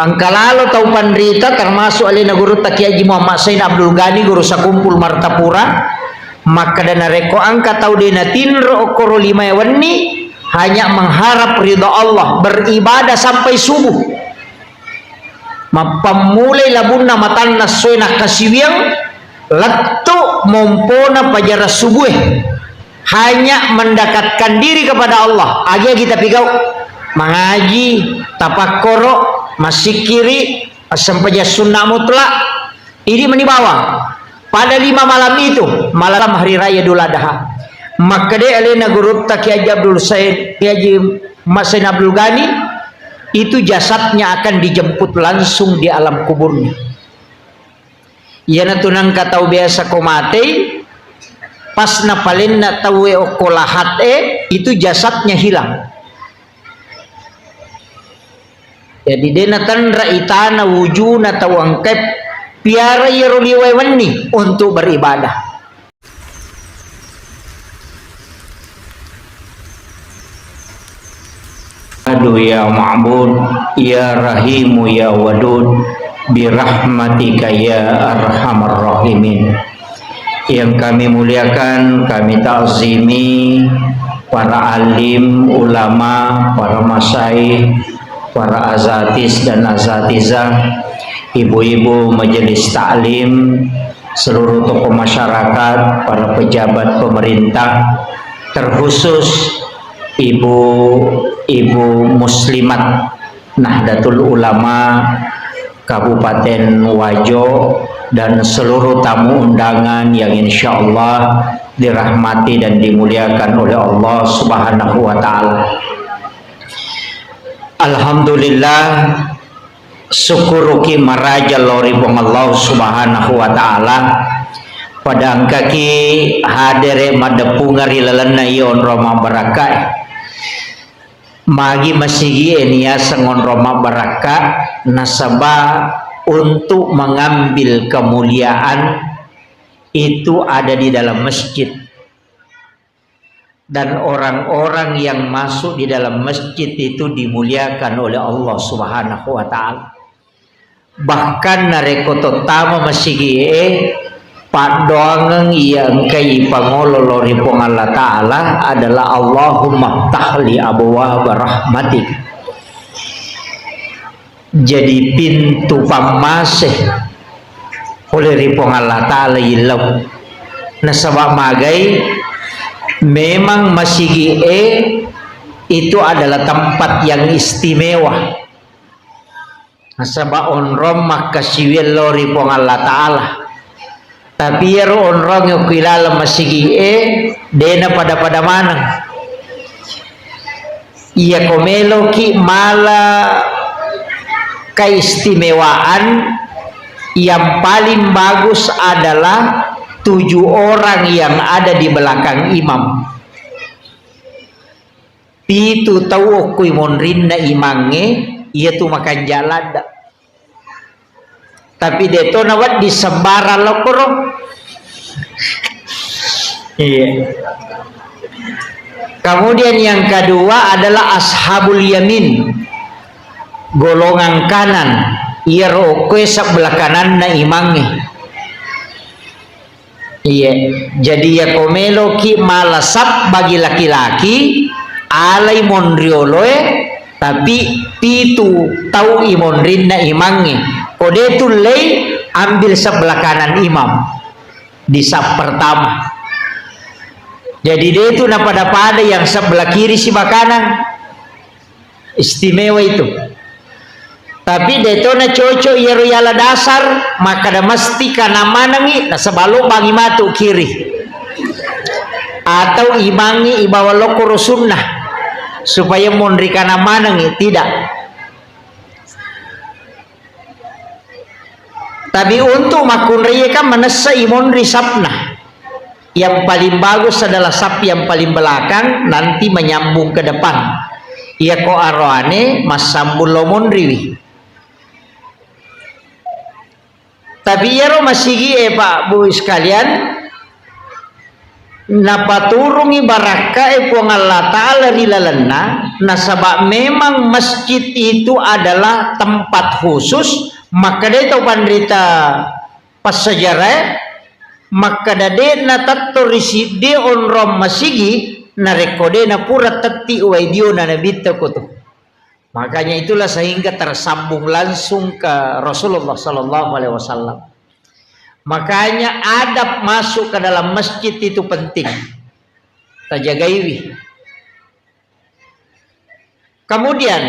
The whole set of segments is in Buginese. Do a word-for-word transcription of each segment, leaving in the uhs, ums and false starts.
Engka lalo tau panrita, termasuk alena Gurutta Kiai Haji Muhammad Sain Abdul Ghani, Guru Sakumpul Martapura, makkeda narekko engka tau de natinro okkoro limae wenni, hanya mengharap ridha Allah, beribadah sampai subuh. Mappammulai labunna matanna essoe nakkasiwiang, lettu mompona pajara subue. Hanya mendekatkan diri kepada Allah. Agi-agi tapigau. Mangaji, tapakkoro, massikkiri, assempajang sunnah mutlak. Idi meni bawang. Pada lima malam itu, malam hari raya Idul Adha. Makkeda alena Gurutta Kiai Haji Abdul Said, Kiai Haji Mas Said Abdul Ghani, itu jasadnya akan dijemput langsung di alam kuburnya. Iyanatu nengka tau biasa ko matei, pas napalenna tauwe okko lahat e, itu jasadnya hilang. Jadi de natenra itana wujuna tau engkae piara iyaro liwae wenni untuk beribadah. Aduh, ya Ma'bud, ya Rahimu, ya Wadud, birahmatika ya arhamar rahimin. Yang kami muliakan, kami takzimi para alim, ulama, para masyayikh, para azatis dan azatizah, ibu-ibu majelis taklim, seluruh tokoh masyarakat, para pejabat pemerintah, terkhusus ibu-ibu muslimat Nahdlatul Ulama Kabupaten Wajo dan seluruh tamu undangan yang insya Allah dirahmati dan dimuliakan oleh Allah Subhanahu wa Ta'ala. Alhamdulillah, syukuruki maraja lao ri Puang Allah Subhanahu wa Ta'ala, pada engkaki hadere maddeppungeng ri lalenna iya onrong mabbarakkae. Magi masigie niaseng onrong mabbarakka, nasaba untuk mengambil kemuliaan itu ada di dalam masjid. Dan orang-orang yang masuk di dalam masjid itu dimuliakan oleh Allah Subhanahu wa Ta'ala. Bahkan narekko tottama masigie, paddoangeng iya engkai ipangolo lao ri Puang Allah Ta'ala adalah, "Allahumma ftahli abwaaba rahmatik." Jadi pintu pammase pole ri Puang Allah Ta'ala illau. Nasaba magai, memang masigie itu adalah tempat yang istimewa. Nasaba onrong makkasiwiang lao ri Puang Allah Ta'ala. Tapi iyaro onrongnge okko ilaleng masigie, dena pada-pada maneng. Iyako meloki mala keistimewaan, yang paling bagus adalah tujuh orang yang ada di belakang imam. Pitu tau okkoi monrinna imangnge, iyatu makanja ladda. Tapi deto nawedding sembarang lokkoro. Iya. Kemudian yang kedua adalah ashabul yamin, golongan kanan. Iyaro okkoe sebelah kananna imangnge. Iya, jadi iyako meloki mala sab bagi laki-laki, alai monrioloe, tapi pitu tau imonrinna imangnge. Ko de tullei, ambil sebelah kanan imam di sab pertama. Jadi de tu napada-pada yang sebelah kiri siba kanan. Istimewa itu. Tapi deto na cocok iyaro yala dasar, makkada mesti kanan manengngi, nasaba lobbangi matu kiri. Atau imangngi ibawa lokkoro sunnah, supaya monri kanan manengngi, tidak. Tapi untuk makkunraie kan manessa imonri sapna. Yang paling bagus adalah saf yang paling belakang, nanti menyambung ke depan. Iyako aroane massambung lo monriwi. Tapi iyaro masigie, Pak, Bu sekalian, Napaturungi barakkae Puang Allah Ta'ala ri lalenna, nasaba memang masjid itu adalah tempat khusus, makkedai tau panrita passejarae, makkeda de'na tetto ri siddi onrong masigi, narekko de napura tetti uwai diona nabitta koto. Makanya itulah sehingga tersambung langsung ke Rasulullah sallallahu alaihi wasallam. Makanya adab masuk ke dalam masjid itu penting. Tajagaiwi. Kemudian,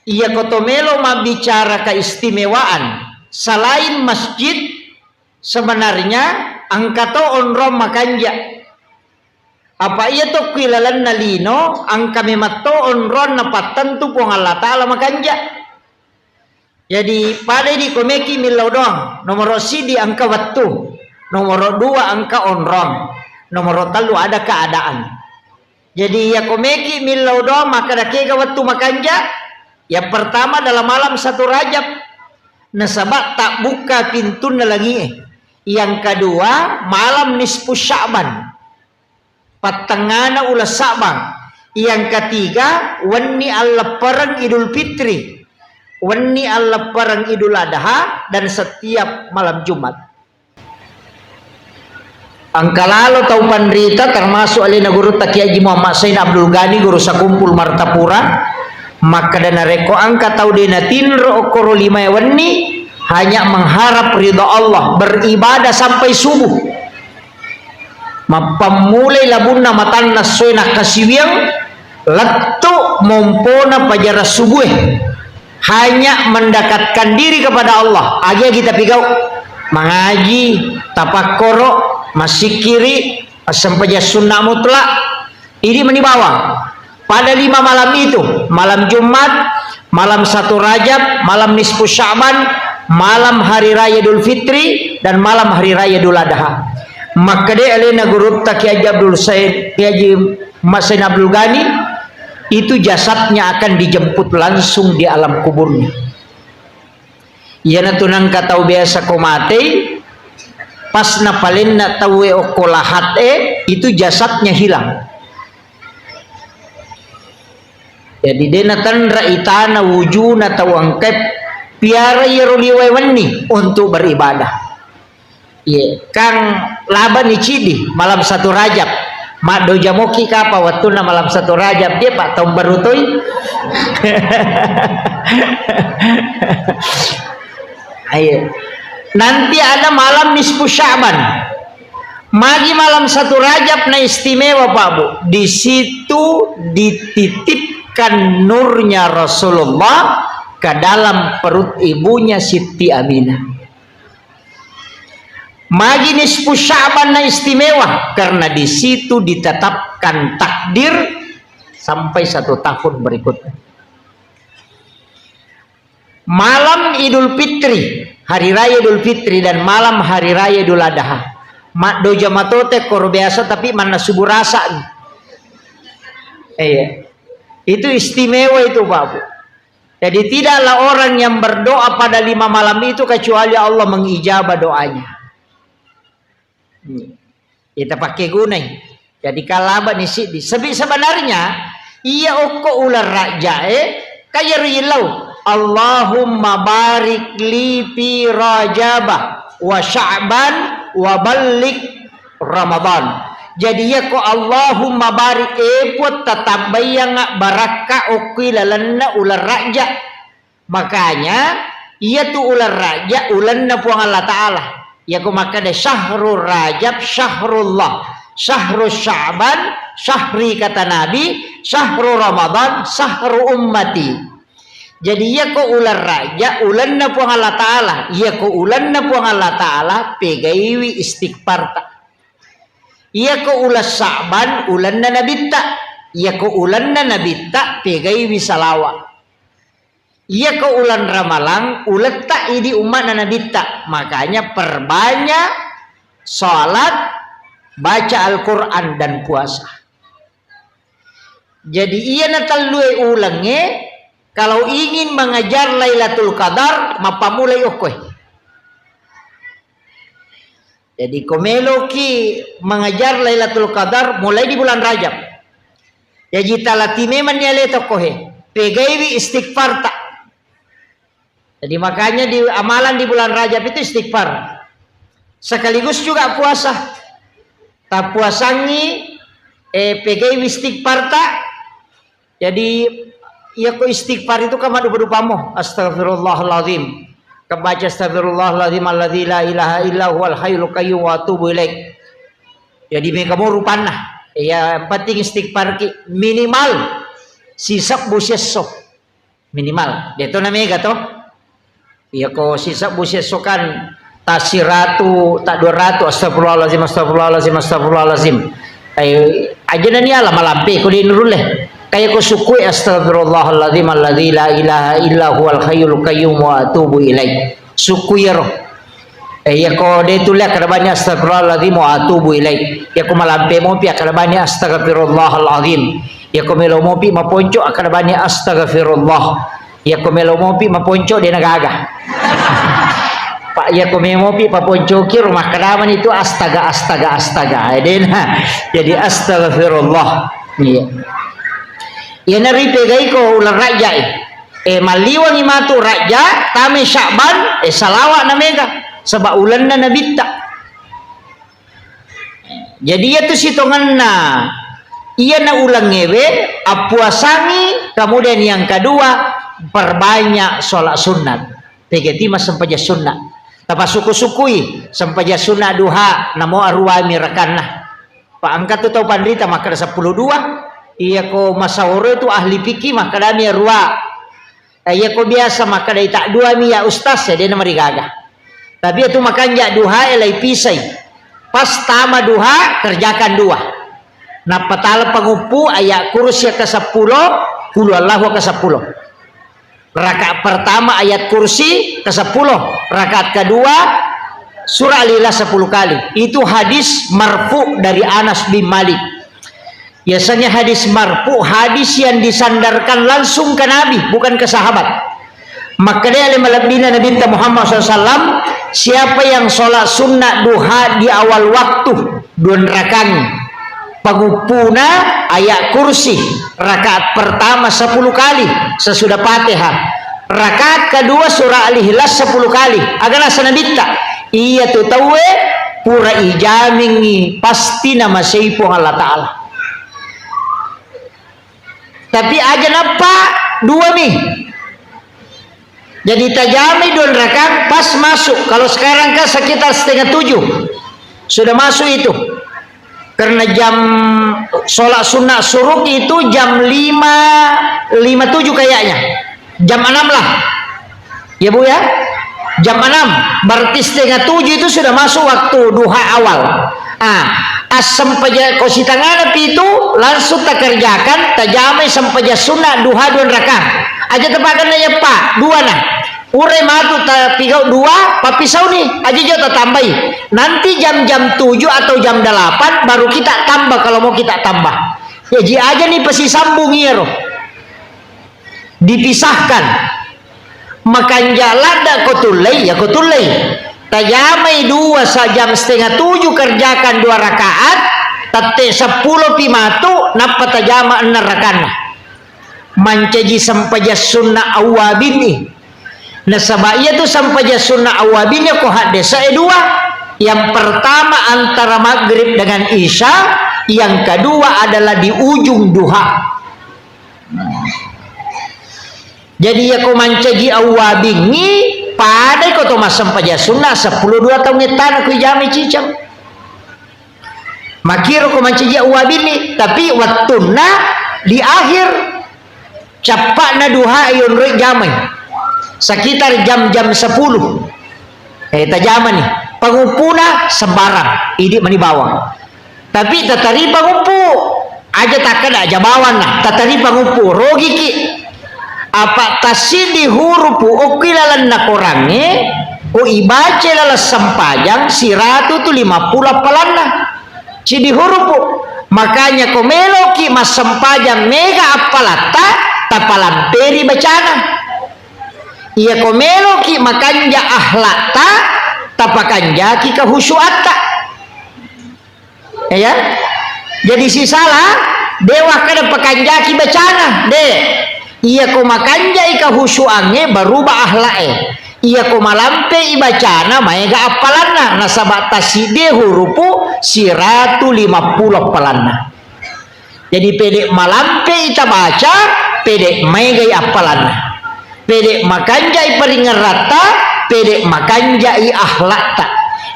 iya koto melo mabbicara keistimewaan selain masjid, sebenarnya engka to onrong makanja. Apa iya to kui lalenna lino, engka memetto onrong napattentu Puang Allah Ta'ala makanja. Jadi, pada idi komeki millau doang. Nomoro sidi engka wettu, nomoro dua engka onrong, nomoro tellu ada keadaan. Jadi, iya komeki millau doang, maka dakega wettu makanja. Yang pertama dalam malam satu Rajab, nasaba tabbuka pintunna langie. Yang kedua, malam nisfu Sya'ban. Pattengngana uleng Sa'bang. Yang ketiga, wenni alleppereng Idul Fitri, wenni alleppereng Idul Adha, dan setiap malam Jumat. Engka lalo tau panrita, termasuk alena gurutta Kiai Haji Muhammad Sain Abdul Ghani, guru sakumpul Martapura, makkeda narekko engka tau de natinro okkoro limae wenni, hanya mengharap ridha Allah, beribadah sampai subuh. Mappammulai labunna matanna essoe nakkasiwiang, lettu mompona pajarang subue. Hanya mendekatkan diri kepada Allah. Agi-agi tapigau. Mangaji, tapakkoro, massikkiri, assempajang sunnah mutlak. Idi meni bawang. Pada lima malam itu, malam Jumat, malam satu Rajab, malam nisfu Sya'ban, malam hari raya Idul Fitri, dan malam hari raya Idul Adha. Makkeda alena gurutta Kiai Haji Abdul Said, Kiai Haji Masen Abdul Ghani, itu jasadnya akan dijemput langsung di alam kuburnya. Iyanatu nengka tau biasa ko matei, pas napalenna tauwe okko lahat e, itu jasadnya hilang. Jadi de natenra itana wujuna tau engkae piara iyaro liwae wenni untuk beribadah. Iye, kang labani cidi malam satu Rajab. Maddoja moki kapa wettunna malam satu Rajab, dia Pak, tahun baru toi. Ayo. Nanti ada malam nisfu Sya'ban. Magi malam satu Rajab na istimewa, Pak Bu. Di situ dititipkan nurnya Rasulullah ke dalam perut ibunya Siti Aminah. Magi nisfu Sya'ban na istimewa karena di situ ditetapkan takdir sampai satu tahun berikutnya. Malam Idul Fitri, hari raya Idul Fitri dan malam hari raya Idul Adha. Maddoja matote koro biasa tapi manna subuh rasa. Iya. Itu istimewa itu, Pak Bu. Jadi tidaklah orang yang berdoa pada lima malam itu kecuali Allah mengijabah doanya. Hmm. Kita pakai gunai. Jadi kalaba ni siddi. Sebi-, sebenarnya iya okko uleng Rajab e, kaya rilau. Allahumma barik li fi Rajaba wa Sya'ban wa ballik Ramadan. Jadi iya ko Allahumma barik, e Puang, tatambayang barakka okkoi lalenna uleng Rajab. Makanya, iyatu uleng Rajab ulenna Puang Allah Ta'ala. Iyako makkeda, "Syahrul Rajab syahrullah, syahru Sya'ban syahri," kata Nabi, "syahru Ramadan syahru ummati." Jadi, iyako uleng Rajab ulenna Puang Allah Ta'ala. Iyako ulenna Puang Allah Ta'ala, pegaiwi istighfarta. Iyako uleng Sya'ban ulenna Nabitta. Iyako ulenna Nabitta, pegaiwi salawa. Iyako uleng Ramalang, uletta idi umma'na Nabitta. Makanya perbanyak salat, baca Al-Quran, dan puasa. Jadi iyana tellue ulengnge, kalau ingin mengejar Lailatul Qadar, mappammulai okkoe. Jadi, ko meloki mengejar Lailatul Qadar, mulai di bulan Rajab. Jaji, talati memang ni ale tokko he. Pegaiwi istighfarta. Jadi, makanya di amalan di bulan Rajab itu istighfar. Sekaligus juga puasa. Tapuasangi, eh, pegaiwi istighfarta. Jadi, iya ko istighfar itu kan maddupa-dupamo. Astagfirullahaladzim. Kebaca astagfirullahaladzim alladzi la ilaha illa huwal hayyul qayyum wa atubu ilaik. Jadi, mega mo rupanna. Iya, yang penting istighfar ki minimal sisebbu siesso. Minimal. Deto na mega to. Iya ko sisebbu siesso kan ta siratu, ta dua ratu, astagfirullahaladzim, astagfirullahaladzim, astagfirullahaladzim. Eh, aja nani ala malampe ko di nurulle. Kaya ko sukui astagfirullahaladzim alladzi la ilaha illa huwal hayyul qayyum wa atubu ilaik. Sukui ro. Eh, iya ko de tulle kada bani astagfirullahaladzim wa atubu ilaik. Iya ko malampe mopi kada bani astagfirullahaladzim. Iya ko melo mopi maponco kada bani astagfirullah. Iya ko melo mopi maponco de nagaga. Pak, iya ko melo mopi paponcoki rumah kedamani itu astaga, astaga, astaga. Eh, dena. Jadi astagfirullah. Iya. Iya naripegai ko ulang rajai. Eh, malliwangi matu raja, tame Sya'ban, eh, salawa na mega. Sebab ulenna nabitta. Jadi, iyatu sitongenna iyana ulengngewe, appuasangi, kemudian yang kedua, perbanyak sholat sunat. Pegeti massempajang sunat. Tapasukku-sukkui, sempajang sunat duha, namo aruami rakanna. Pa engka tu tau panrita makkeda seppulo dua. Iya ko masaworo tu ahli fikih makkedami arua. Eh, iya ko biasa makkedai tak dua mi ya ustaz, ya dena marigaga. Tapi itu makanja duha e lai pisai. Pas tama duha, kerjakan dua. Nappa tala panguppu ayat kursi ke sepuluh, qul huwallahu ke sepuluh. Rakaat pertama ayat kursi ke sepuluh, rakaat kedua surah Al-Ikhlas sepuluh kali. Itu hadis marfu dari Anas bin Malik. Biasanya hadis marfu, hadis yang disandarkan langsung ke Nabi, bukan ke sahabat. Makkedai ale malebbina Nabitta Muhammad sallallahu alaihi wasallam, siapa yang sholat sunnah duha di awal waktu, dua rakangi, panguppuna ayat kursi, rakaat pertama sepuluh kali sesudah Fatihah, rakaat kedua surah Al-Ikhlas sepuluh kali. Aga nasa Nabitta, iya tu tauwe pura ijamingi pasti namasei Puang Allah Ta'ala. Tapi aja nappa dua mi. Jadi tajamai dua rakang pas masuk. Kalau sekarang kan sekitar setengah tujuh sudah masuk itu. Karena jam sholat sunnah syuruk itu jam lima, lima tujuh kayaknya. Jam enam lah. Ya, Bu, ya? Jam enam, berarti setengah tujuh itu sudah masuk waktu duha awal. Ah, assempajang ko sitangana pitu, langsung takerjakan, tajamai sempajang sunnah duha dua rakang. Aja tepakan ya, Pak, dua nah. Urai matu tapigau dua, papisauni, aja jo tatambai. Nanti jam-jam tujuh atau jam delapan baru kita tambah kalau mau kita tambah. Ya, ji aja nih pasti sambung iyaro. Dipisahkan. Makanja ladda ko tullei, ya ko tullei. Tajamai dua sa-, jam setengah tujuh kerjakan dua rakaat, tette seppulo pi matu, nappa tajama enneng rakanna. Mancaji sempajang sunnah awwabin ni. Nasaba iya tu sempajang sunnah awwabin ya ko haddesa e dua. Yang pertama antara maghrib dengan isya, yang kedua adalah di ujung duha. Jadi, iya ko mancaji awwabingngi, padai ko to massempajang sunna seppulo dua taung ettana ko ijamai ciceng. Makkiro ko mancaji awwabinni, tapi wettunna di akhir cappa'na duha yonroi jamai. Sekitar jam-jam sepuluh. Eh, tajamani. Panguppuna sembarang, idi mani bawang. Tapi tataripa nguppu, aja takkeda aja bawanna, tataripa nguppu, rogiki. Apa tassiddi hurupu okki lalenna korangnge, ko ibaca laleng sempajang, siratu tu lima puluh appalanna. Siddi hurupu. Makanya ko meloki massempajang mega appalatta, tapalamperi bacana. Iya ko meloki makanja akhlakta, tapakanjaki kehusuatta. Ya? Jadi sisala, de' wakkeda pakanjaki bacana, de'. Iyako makanjai kehusuangnge, berubah akhlak'e. Iyako malampei bacana, maega appalanna. Nasaba' tasiddi hurupu siratu lima puluh appalanna. Jadi, pede' malampei tabaca, pede' maegai appalanna. Pede' makanjai paringeratta, pede' makanjai akhlakta.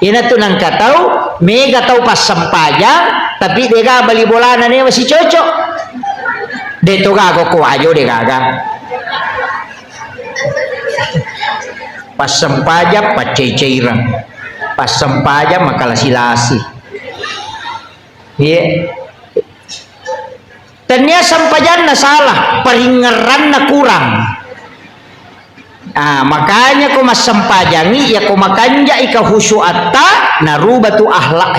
Iyanatu nangka tau, mega tau passempajang, tapi de'ga bali bolana newa sicocok. De' to gaga ko wajo, de' gaga. Passempajang, paccai-caireng. Passempajang, makalasi-lasi. Iya. Tennia sempajanna salah, paringerranna kurang. Ah, makanya ko massempajangi, ya ko makanjai kehusuatta, naruba tu akhlak.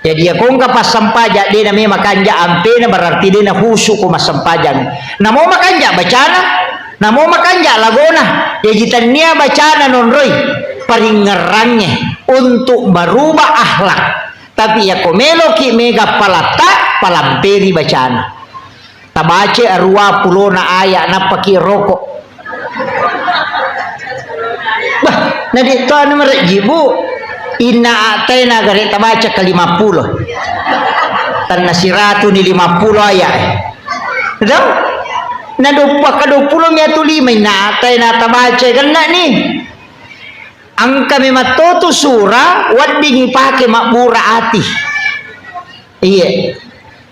Jadi, ya ko engka passempajang, de' na me makanja ampena, berarti de' na husu ko massempajang. Namo makanja bacana, namo makanja lagona, ya ji tennia bacana nonroi, paringerrangnge untuk merubah akhlak. Tapi yako meloki mega palatta, palamperi bacana. Tabaca arua pulona aya, nappaki roko. Bah, na de' to anu marejji, Bu. Inna a'taina gare tabaca ke lima puluh. Tanna siratu ni lima puluh aya. Tahu? Na doppa ke dua puluh mi atu lima, inna a'taina tabaca, kena ni. Engka memang totu sura wedding ipake mabbura ati. Iya.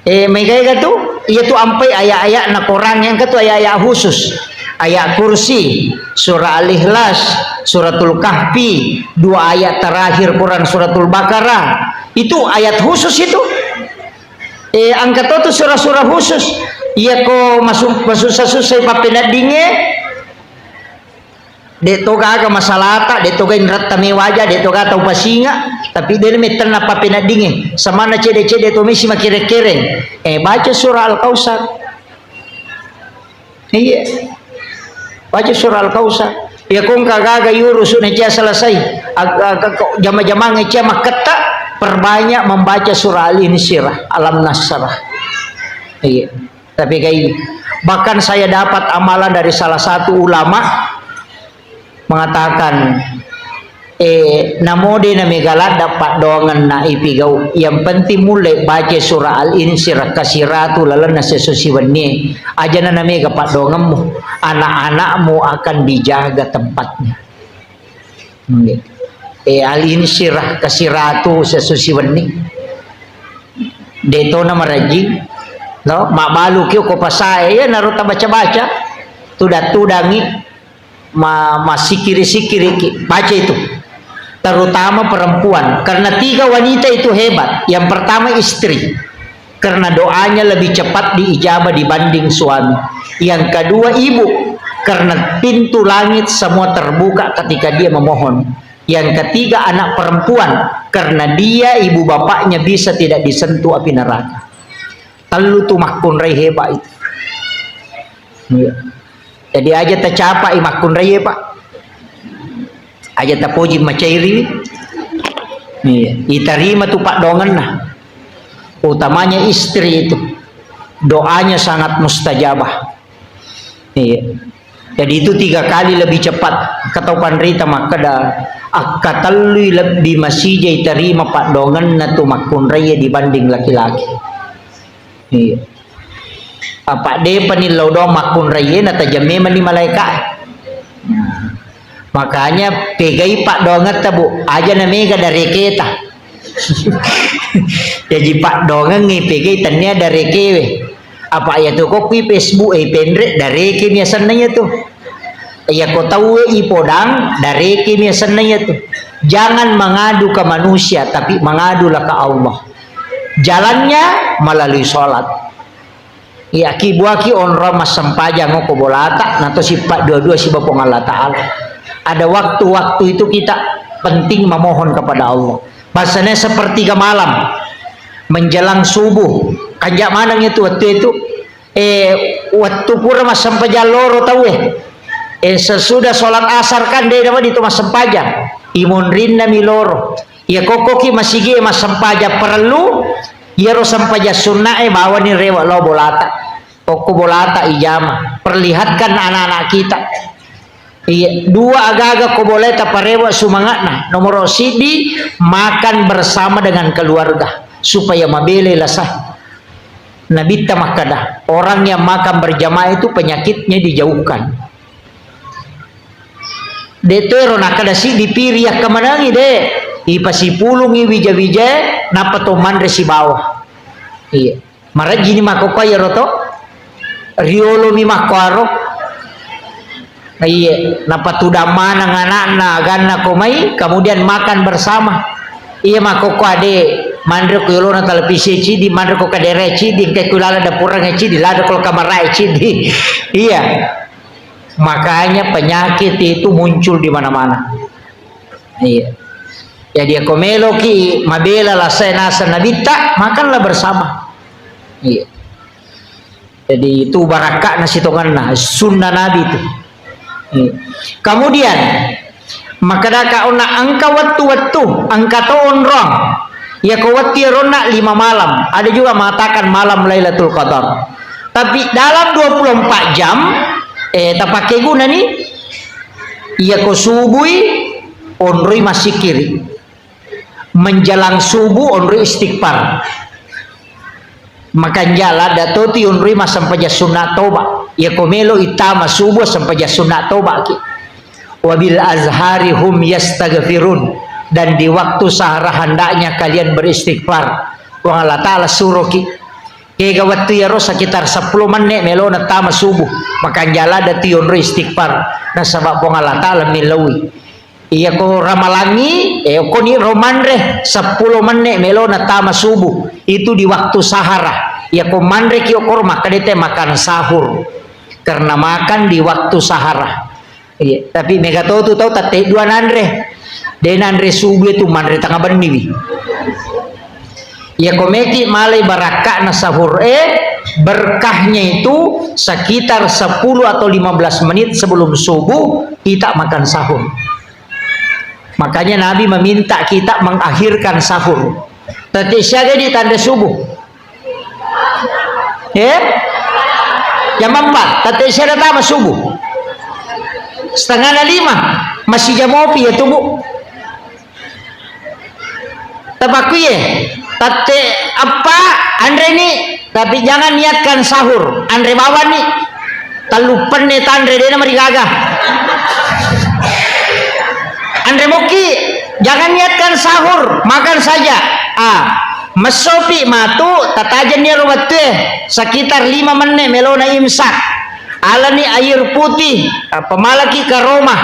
Eh, mega-ega tu, iya tu ampai ayat-ayat na Quran yang ke tu ayat-ayat khusus. Ayat Kursi, surah Al-Ikhlas, Suratul Kahfi, dua ayat terakhir Quran Suratul Baqarah. Itu ayat khusus itu. Eh, engka to tu surah-surah khusus. Iya ko masu-, masussa-sussa pappeneddingnge, de' to gaga masalata, de' to gaga inretta me waja, de' to gaga tau pasinga, tapi de' mettenna pappeneddingnge. Samanna cede-cede to mesi makere-kereng. Eh, baca surah Al-Kautsar. Iya. Baca surah Al-Kautsar. Iya, ko engka gaga yurusu na cia selesai. Ag-, ag-, ko jama-jamang cia makketta, perbanyak membaca surah Al-Insyirah, Alam Nasrah. Iya. Tapi kayak ini. Bahkan saya dapat amalan dari salah satu ulama mengatakan, eh, namo de' na mega ladda paddoangenna ipigau. Yang penting mulle baca surah Al-Insyirah kasiratu lalenna seso siwennie. Ajana na mega paddoangemmu. Anak-anakmu akan dijaga tempatnya. Nggih. Eh, Al-Insyirah kasiratu seso siwenni. De' to na marejjing. No, mabbaluki ko pasae, ya naro tabaca-baca. Tudang-tudangi. Ma-, masikiri-sikiriki, baca itu. Terutama perempuan, karena tiga wanita itu hebat. Yang pertama istri, karena doanya lebih cepat diijabah dibanding suami. Yang kedua ibu, karena pintu langit semua terbuka ketika dia memohon. Yang ketiga anak perempuan, karena dia ibu bapaknya bisa tidak disentuh api neraka. Tellu tu makkunrai hebat itu. Iya. Jadi aja tacapai makkunrai, Pak. Aja tapoji macairi. Iya, itarima tu paddoangenna. Utamanya istri itu. Doanya sangat mustajabah. Iya. Jadi itu tiga kali lebih cepat. Katau panrita makkeda, akkatellui lebbi masija itarima paddoangenna tu makkunrai dibanding laki-laki. Iya. Apa depa ni lao doang makkunrai, na tajang memang ni malaika. Makanya pegai paddoangetta, Bu, aja na mega dareketa. Jaji paddoangengngi pegai tennia darekewe. Apa iya tu ko kui Facebook e penre dareke mi asenna iya tu. Iya ko tauwe ipodang dareke mi asenna iya tu. Jangan mengadu ke manusia, tapi mengadulah ke Allah. Jalannya melalui sholat. Iya, ki buaki onrong massempajang ko bolata, nato sippa dua-dua siba Puang Allah Ta'ala. Ada waktu-waktu itu kita penting memohon kepada Allah. Bahasanya sepertiga malam, menjelang subuh. Kanja maneng itu waktu itu. Eh, waktu pura massempajang loro tauwe. Eh, sesudah sholat asar kan de' dapat itu massempajang. Imonrinna mi loro. Iya kokkoki masigi e massempajang parellu, iyaro sempajang sunna e bawani rewe lao bolata. Kokko bolata ijama. Perlihatkan anak-anak kita. Iya, dua agaga ko boleh taparewa sumanga'na. Nomor siddi, makan bersama dengan keluarga supaya mabele lasa. Nabitta makkada, orang yang makan berjamaah itu penyakitnya dijauhkan. De to ero nakkada siddi piri yakkamanangi de, ipasipulungi wija-wijae, nappa to manre sibawa. Iya. Marejjini makkokkoe iyaro to? Riolomi makkoaro. Iye, napatudang maneng anakna, aganna ko mai, kemudian makan bersama. Iya makkokko ade, manre ko yolona televisi cidi, manre ko kadere cidi, engka ko lala dapurang cidi, lada ko kamarae cidi. Iya. Makanya penyakit itu muncul di mana-mana. Iya. Jadi, ako meloki mabela lasai naseng Nabitta, makanlah bersama. Iya. Jadi, itu barakka'na sitongenna, sunnah Nabi itu. Iya. Kemudian, makkedaka onna engka wettu-wettu, engka to onrong. Yako wettu iyaronna lima malam. Ada juga mengatakan malam Lailatul Qadar. Tapi dalam dua puluh empat jam, eh, tapakai guna nih. Iyako subui, onroi massikiri. Menjelang subuh, onroi istighfar. Makanja ladda toti onroi massempajang sunna toba. Iyako melo ittama subuh, sempajang sunna toba ki. Wabil azhari hum yastaghfirun. Dan di waktu sahara hendaknya kalian beristighfar. Puang Allah Ta'ala suroki. Kega wettu iyaro sekitar seppulo menne' melona tama subuh, makanja ladda tu yonro istighfar, nasaba Puang Allah Ta'ala millaui. Iyako ramalangi, eh, koni ro manre seppulo menne' melona tama subuh, itu di waktu sahara. Iyako manreki okoro makkeda te makan sahur, karena makan di waktu sahara. Iya, tapi mega to tu tau tette dua nanre. De nanre subuh itu manre tengah benni wi. Iya, ko meki malai barakka'na sahur e, berkahnya itu sekitar sepuluh atau lima belas menit sebelum subuh kita makan sahur. Makanya Nabi meminta kita mengakhirkan sahur. Tette siaga di tanre subuh. Eh? Jam empat, tette siaga tama subuh. Setengah na lima, masih jam opi ya tubuh. Tapakku ye, tette apa, anre ni, tapi jangan niatkan sahur, anre bawang ni. Tellu penne tanre, dena marigaga. Anre mokki, jangan niatkan sahur, makan saja. Ah, messopi matu, tatajenni ro wettue, sekitar lima menne melona imsak. Alani air putih, ah, pemalaki karoma.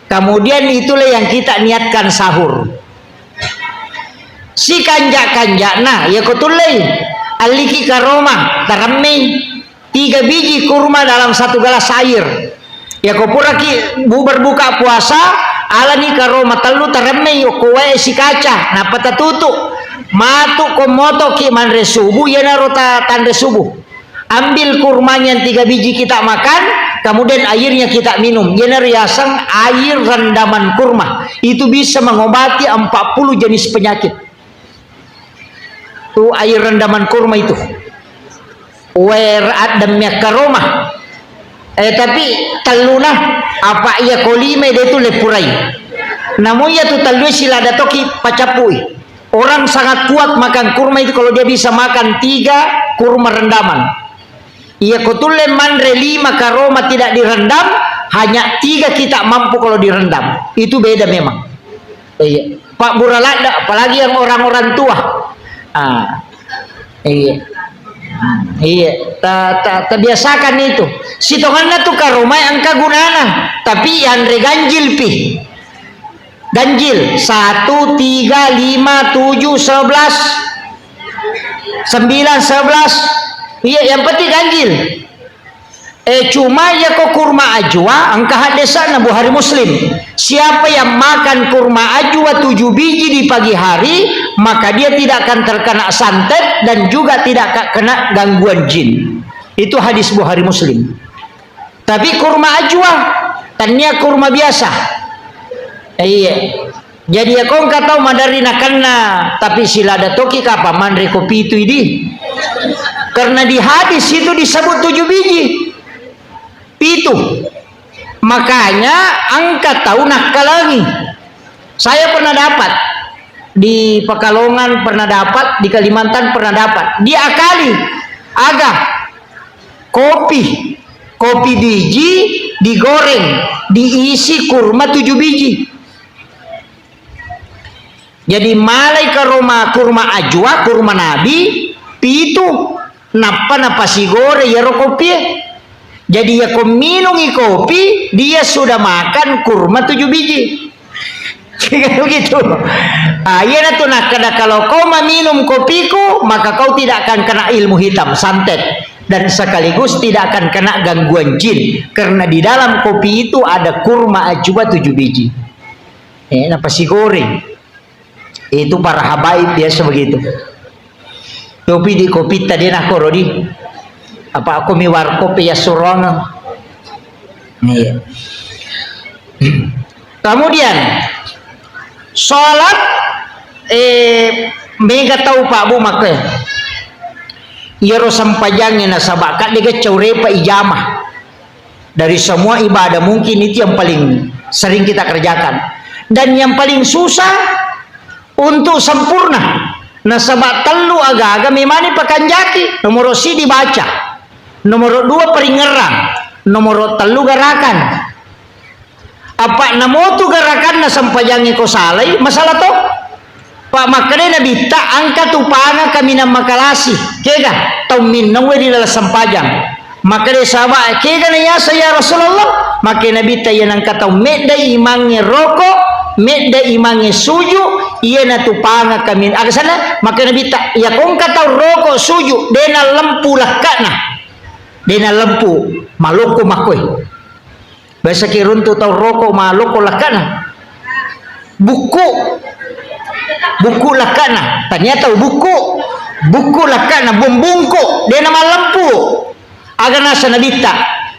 Kemudian itulah yang kita niatkan sahur. Sikanja-kanjana, ya ko tullei, alliki karoma, taremmei. Tiga biji kurma dalam satu gelas air. Ya, ko puraki bu-, berbuka puasa, alani karoma tellu taremmei okko wae sikaca, nappa tatutu. Matu ko motoki manre subuh, iyanaro ta-, tanre subuh. Ambil kurmanya yang tiga biji kita makan, kemudian airnya kita minum. Iyanaro yaseng air rendaman kurma. Itu bisa mengobati empat puluh jenis penyakit. Tu air rendaman kurma itu. Wer addem yakkaroma. Eh, tapi telluna, apa iya kolime de tu leppurai. Namun iya tu tellue silada toki pacappui. Orang sangat kuat makan kurma itu kalau dia bisa makan tiga kurma rendaman. Iya, ko tulle manre lima karoma tidak direndam, hanya tiga kita mampu kalau direndam. Itu beda memang. Iya. Pak Buraladda, apalagi yang orang-orang tua. Ah, iya. Iya, ta, ta, tabiasakan itu. Sitonganna tu karoma engka gunana, tapi yanre ganjil pi. Ganjil, satu, tiga, lima, tujuh, sebelas, sembilan, sebelas. Iya, yang penting ganjil. Eh, cuma ya ko kurma ajwa, engka hadesana Bukhari Muslim. Siapa yang makan kurma ajwa tujuh biji di pagi hari, maka dia tidak akan terkena santet dan juga tidak akan kena gangguan jin. Itu hadis Bukhari Muslim. Tapi kurma ajwa, tania kurma biasa. Eh, iya. Jadi, ya, ko engka tau maderri nakenna, tapi silada toki kapang manre kopi itu idi. Karena di hadis itu disebut tujuh biji. Pitu. Makanya engka tau nakkalangi. Saya pernah dapat di Pekalongan, pernah dapat di Kalimantan, pernah dapat. Diakali. Aga? Kopi. Kopi biji digoreng, diisi kurma tujuh biji. Jadi, malai karoma kurma ajwa, kurma nabi, pitu, nappa napasigore iyaro kopie. Jadi, iyako minungi kopi, dia sudah makan kurma tujuh biji. Kira begitu. Ah, iyanatu nakkeda, kalau kau meminum kopiku, maka kau tidak akan kena ilmu hitam, santet, dan sekaligus tidak akan kena gangguan jin, karena di dalam kopi itu ada kurma ajwa tujuh biji. Eh, napasigoreng. Itu para habaib biasa begitu. Kopi di kopi tadi nak koro di. Apa aku mi warkop ya surong. Iya. Kemudian, sholat, eh, mega tau Pak Bu makke. Iyaro sempajangnge nasaba kadde ga caurepa ijamah. Dari semua ibadah mungkin itu yang paling sering kita kerjakan. Dan yang paling susah untuk sempurna. Nasaba tellu aga-aga memani pakanjaki. Nomoro sidi baca. Nomoro dua paringerang. Nomoro tellu garakan. Apa namotu garakanna sempajangnge ko salai, masalah to? Pak, makkeda Nabitta, engka tu panga kaminang makalasi. Kega? Tau minnauwe ri laleng sempajang. Makkeda sahabat, kega na yaseng ya Rasulullah? Makkeda Nabitta, iya nengka tau medda imangnge roko, medda imangnge suju, iyanatu panga kamin-, aga sana? Makkeda Nabitta, iya ko engka tau roko suju, de nallempu lekkana. De nallempu, malokko makkoe. Biasa ki runtu tau roko malokko lakkana. Bukku. Bukku lakkana. Tania tau bukku. Bukku lakkana, bumbungku. De namallempu. Aga nasa Nabitta,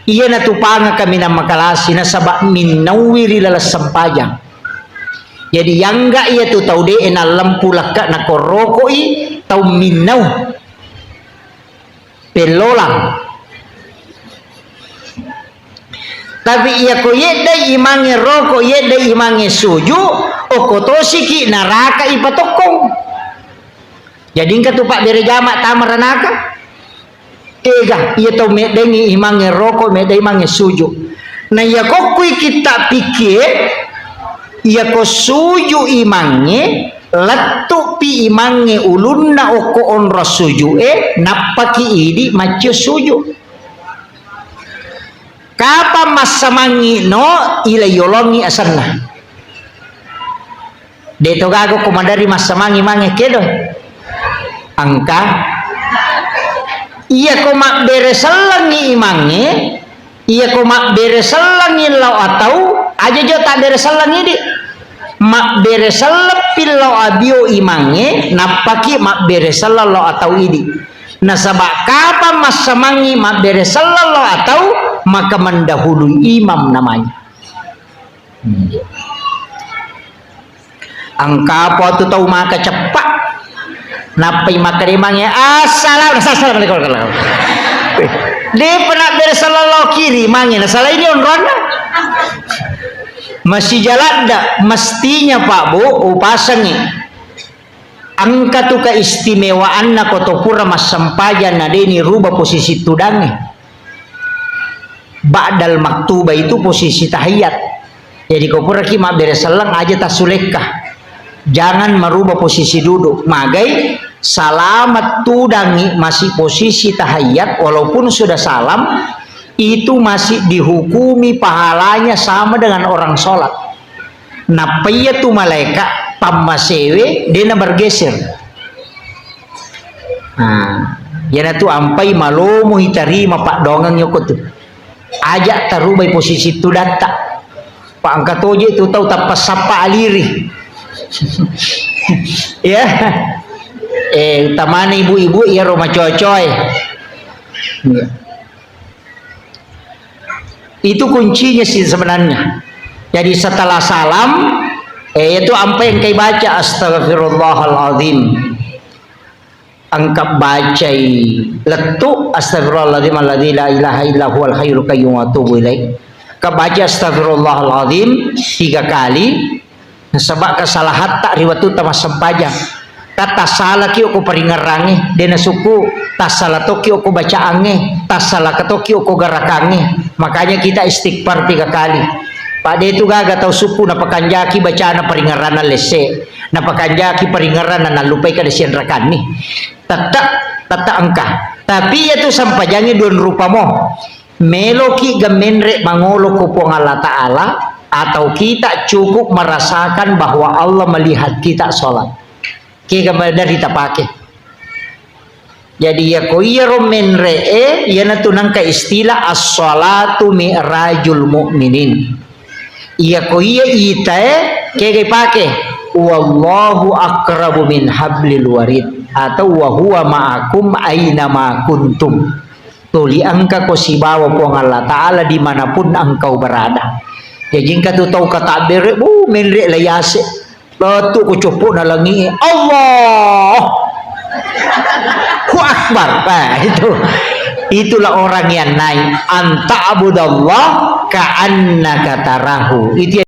iyanatu panga kaminang makalasi, nasaba minnauwi ri laleng sempajang. Jadi, yangga iyatu tau de nallempu lakkana ko rokoi, tau minnau. Pellolang. Tapi iyako yeddai imangnge roko, yeddai imangnge suju, okko tosiki naraka ipatokkong. Jadi engka tu pabbere jama tama ranaka. Ega, iya tau meddengngi imangnge roko, meddai imangnge suju. Na iyako kui kitta pikkie, iyako suju imangnge, lettupi imangnge ulunna okko onrong sujue, nappaki idi maccio suju. Kapang massamangngi no, ilai yolongngi asenna. De to gaga ko maderri massamangngi mange kedo. Engka. Iyako mabbere sellengngi imangnge, iyako mabbere sellengngi lao atau, aja jo tabbere selleng idi. Mabbere selleppi lao abio imangnge, nappaki mabbere selleng lao atau idi. Nasaba kapang massamangngi mabbere selleng lao atau, maka mendahului imam namanya. Hmm. Engka apa tu tau maka ceppa. Nappai makkeda mange, "Assalamualaikum." Assalamualaikum. Depa nabbere selleng lao kiri mange, nasalaini onronna. Masih jaladda, mestinya Pak Bu, upasengi. Engka tu keistimewaanna ko to pura massempajang na de ni ruba posisi tudangnge. Ba'dal maktuba itu posisi tahiyat. Jadi ko puraki mabbere selleng aja tassulekka. Jangan merubah posisi duduk. Magai, salamat tudangi masih posisi tahiyat, walaupun sudah salam, itu masih dihukumi pahalanya sama dengan orang sholat. Nappa iya tu malaika pammasewe, de na bergeser. Nah, iyanatu ampai malomo itarima paddoangeng yoko tu. Aja tarubai posisi tudatta. Pa engka toje tu tau tappa sappa aliri. Ya. Eh, utamana ibu-ibu iyaro macocoe. Iya. Itu kuncinya sih sebenarnya. Jadi setelah salam, Eh, itu ampai engkai baca, "Astagfirullahaladzim." Engka bacai lettu, "Astagfirullahaladzim alladzi la ilaha illa huwal hayyul qayyum wa atubu ilaih." Engka baca, "Astagfirullahaladzim," tiga kali. Nasaba kesalahatta ri wettutta massempajang. Ka tassalaki okko paringerrangnge, de nasukku, tassala tokki okko bacaangnge, tassala tokki okko garakangnge. Makanya kita istighfar tiga kali. Pak, de tu gaga tau sukku napakanjaki bacana paringerranna lesse, napakanjaki paringerranna nallupai kada sianrakanni. Tette, tette engka. Tapi iya tu sempajangnge dua rupa mo. Meloki ga menre mangolo ko Puang Allah Ta'ala, atau kita cukup merasakan bahwa Allah melihat kita sholat. Kega maderri tapake. Jadi, iya ko iyaro menre e, iyanatu nangka istilah as-sholatu mi'rajul mu'minin. Iya ko iya itae, kega ipake? "Wallahu aqrabu min hablil warid," atau "Wa huwa ma'akum aina ma kuntum." Tuli engka ko sibawa Puang Allah Ta'ala dimanapun engkau berada. Jaji engka tu tau katabbere, bu, menre la yase. Lettu ko coppo na langi, Allah. Hu Akbar. Nah, itu. Itulah orang yang naik. Anta abudallah ka'annaka tarahu. Itu